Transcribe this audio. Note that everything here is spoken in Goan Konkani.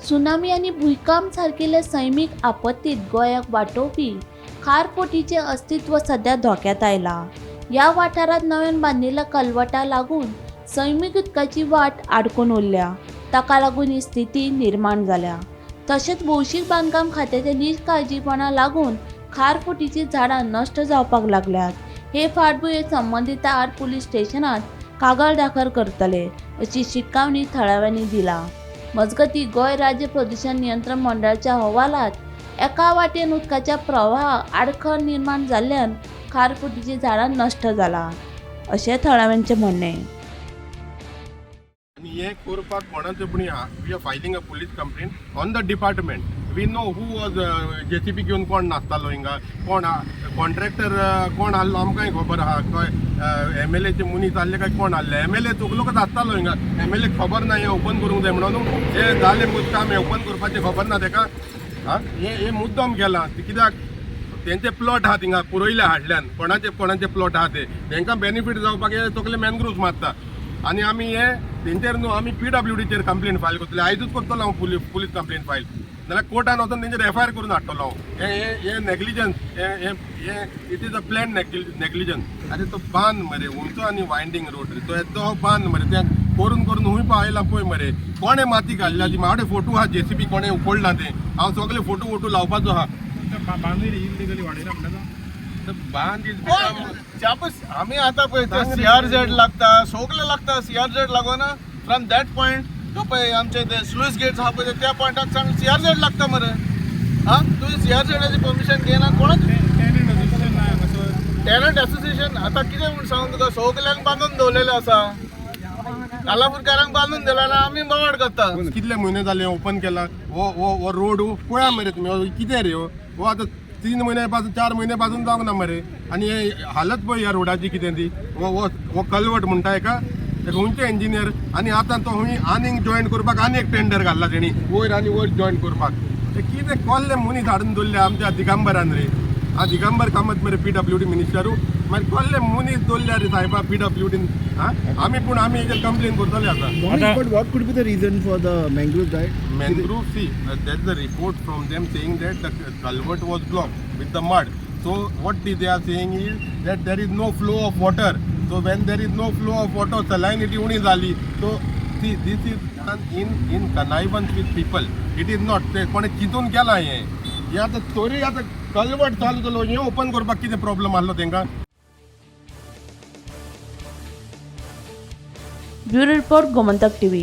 सुनामी आनी भुंयकांप सारकिल्ल्या सैमीक आपत्तीत गोंयाक वाटोवपी खारफुटीचें अस्तित्व सध्या धोक्यांत आयलां. ह्या वाठारांत नव्यान बांदिल्ल्या कलवटा लागून सैमीक उदकाची वाट आडकून उरल्या. ताका लागून ही स्थिती निर्माण जाल्या. तशेंच भौशीक बांदकाम खात्याच्या निश्काळजीपणा लागून खारफुटीचीं झाडां नश्ट जावपाक लागल्यात. हे फाटभुंयेर संबंदिता आड पुलीस स्टेशनात कागाळ दाखल करतले अशी शिटकावणी थळाव्यांनी दिला. मजगतीं, गोंय राज्य प्रदूषण नियंत्रण मंडळाच्या अहवालात एका वाटेन उदकाच्या प्रवाहाक आडखळ निर्माण जाल्ल्यान खारफुटीचीं झाडां नश्ट जाला अशें थळाव्यांचें म्हणणें. आनी हें करपाक कोणाचो पूण we are filing a police complaint on the department. We know who was JCB घेवन कोण नाचतालो हिंगा, कोण कॉन्ट्रॅक्टर कोण आहलो आमकांय खबर आहा. खंय एमएलएचे मनीस आहले काय कोण आहले, एमएलए चुकलोकच आसतालो हिंगा. एमएलए खबर ना हें ओपन करूंक जाय म्हणून हें जालें काम, हें ओपन करपाचें खबर ना तेका. आं, हें हें मुद्दम केलां कित्याक तेंचे प्लॉट आहा थिंगा पुरयले हाडल्यान कोणाचे कोणाचे प्लॉट आहा ते तेंकां बेनिफीट जावपाक हे सगळे मॅनग्रुव्स मारता. आनी आमी हे तेंचेर न्हू आमी पीडब्ल्यूडीचेर कंप्लेन फायल करतले. आयजूच करतलो हांव पुलीस कंप्लेन फायल, नाल्यार कोर्टान वचून तेंचेर एफआयआर करून हाडटलो हांव. हें हें हें नेग्लिजन्स, हें हें हें it is a plan negligence. आरे तो बांद मरे उंचो आनी वायंडींग रोड रे तो, येदो बांद मरे ते करून करून हुंय पळय आयला पळय मरे कोणें माती घाल्ल्या ती. म्हाजे फोटो आहा, जेसीबी कोणें उखडला तें हांव सगळे फोटो वोटो लावपाचो आहा. इलिगली वाडयला म्हणटा. बांद is become आमी आतां पळय ते सीआरझेड लागता, सगळे लागता. सीआरझेड लागून फ्रॉम that point तो पळय आमचे ते स्लूस गेट्स आहा पळय त्या पॉयंटाक सावन सीआरझेड लागता मरे. हा, तुवें सीआरझेडाची परमिशन घेयना कोणाच. टेनंट असोसिएशन ना हांगासर. टेनंट असोसिएशन आतां कितें म्हूण सांगू तुका, सगल्यांक बांदून दवरलेलें आसा, कालापूरकारांक बांदून दिला ना, आमी बोवाळ करता. कितले म्हयने जाले ओपन केला हो हो हो रोड. पळया मरे तुमी, हो कितें रे हो हो आतां 3 म्हयने पासून 4 म्हयने पासून जावंक ना मरे. आनी हे हालत पळय ह्या रोडाची कितें ती. हो हो हो कलवट म्हणटा हेका, खंयचे इंजिनियर. आनी आतां तो खंय आनीक जॉयन करपाक आनी एक टेंडर घाल्ला तेणी वयर आनी वयर जॉयन करपाक. ते कितें कोल्ले मनीस हाडून दवरले आमच्या दिगंबरान रे. आं, दिगंबर कामत मरे पीडब्ल्यूडी मिनिस्टरू. मागीर कोल्ले मनीस दवरल्या रे सायबा पीडब्ल्यूडीन. आं, आमी पूण आमी हेजेर कंप्लेन करतले आतां. But what could be the reason for the mangrove diet? Mangrove, see, there's a report from them saying that the culvert was blocked with the mud. So what they are saying is that there is no flow of water. So when there is no flow of water, salinity उणी जाली. So see, this is done in connivance with people. It is not ते कोणें चिंतून केलां हें. हें आतां तरी आतां कलवट चालू जालो, हें ओपन करपाक कितें प्रॉब्लम आहलो तेंकां? Bureau report, Gomantak TV.